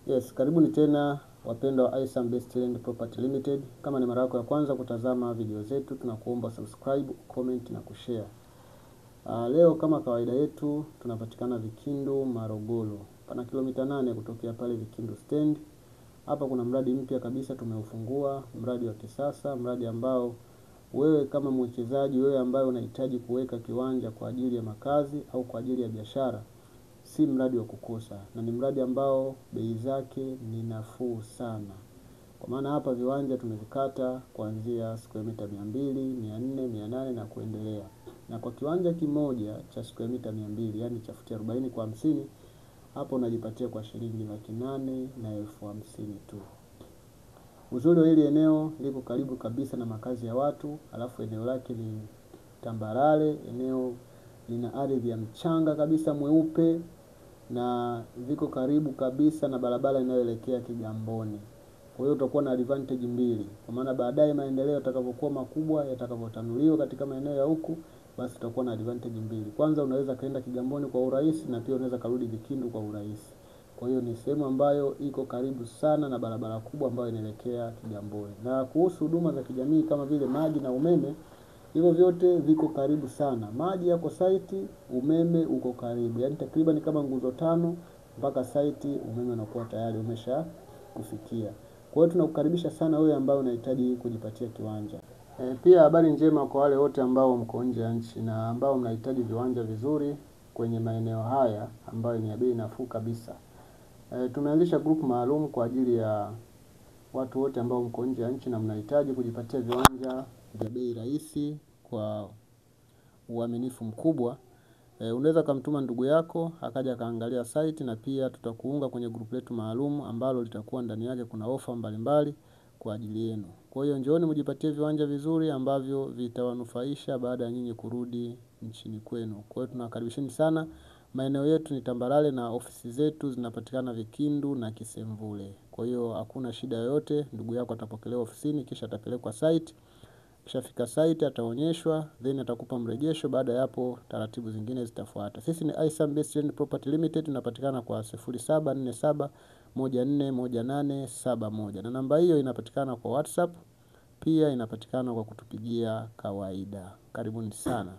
Yes, karibuni tena wapendwa wa Isam Best Land Property Limited. Kama ni mara yako ya kwanza kutazama video zetu, tunakuomba subscribe, comment na kushare. Leo kama kawaida yetu tunapatikana Vikindu Marogolo. Pana kilomita 8 kutokea pale Vikindu stand. Hapa kuna mradi mpya kabisa tumeufungua, mradi wa kisasa, mradi ambao wewe kama mwekezaji, wewe ambaye unahitaji kuweka kiwanja kwa ajili ya makazi au kwa ajili ya biashara, si mradi wa kukosa, na ni mradi ambao bei zake ni nafuu sana. Kwa maana hapa viwanja tumevikata kuanzia square mita 200, 400, 800 na kuendelea. Na kwa kiwanja kimoja cha square mita 200, yani cha futi 40 kwa 50, hapo unajipatia kwa shilingi 850,000 tu. Uzuri wa hili eneo liko karibu kabisa na makazi ya watu, alafu eneo lake ni tambarare, eneo lina ardhi ya mchanga kabisa mweupe na viko karibu kabisa na barabara inayoelekea Kigamboni. Kwa hiyo utakuwa na advantage mbili, kwa maana baadaye maendeleo yatakavyokuwa makubwa, yatakavyotanuliwa katika maeneo ya huku, basi utakuwa na advantage mbili. Kwanza unaweza kaenda Kigamboni kwa urahisi na pia unaweza karudi Vikindu kwa urahisi. Kwa hiyo ni sehemu ambayo iko karibu sana na barabara kubwa ambayo inaelekea Kigamboni. Na kuhusu huduma za kijamii kama vile maji na umeme, hivyo vyote viko karibu sana. Maji yako site, umeme uko karibu. Yaani takriban kama nguzo 5 mpaka site umeme unakuwa tayari umesha kufikia. Kwa hiyo tunakukaribisha sana wewe ambaye unahitaji kujipatia kiwanja. Pia habari njema kwa wale wote ambao mko nje ya nchi na ambao mnahitaji viwanja vizuri kwenye maeneo haya ambayo ni ya bei nafuu kabisa. Tumeanzisha group maalum kwa ajili ya watu wote ambao mko nje ya nchi na mnahitaji kujipatia viwanja vya bei rahisi kwa uaminifu mkubwa. Unaweza kumtuma ndugu yako akaja akaangalia site, na pia tutakuunga kwenye group letu maalum ambalo litakuwa ndani yake kuna ofa mbalimbali kwa ajili yenu. Kwa hiyo njooni mjipatie viwanja vizuri ambavyo vitawanufaisha baada ya nyinyi kurudi nchini kwenu. Kwa hiyo tunawakaribisheni sana. Maeneo yetu ni tambarare na ofisi zetu zinapatikana Vikindu na Kisemvule. Kwa hiyo hakuna shida yoyote, ndugu yako atapokelewa ofisini kisha atapelekwa site. Kishafika site ataonyeshwa, then atakupa mrejesho. Baada ya hapo taratibu zingine zitafuata. Sisi ni Isam Best Land Property Limited, tunapatikana kwa 0747 141871. Na namba hiyo inapatikana kwa WhatsApp, pia inapatikana kwa kutupigia kawaida. Karibuni sana.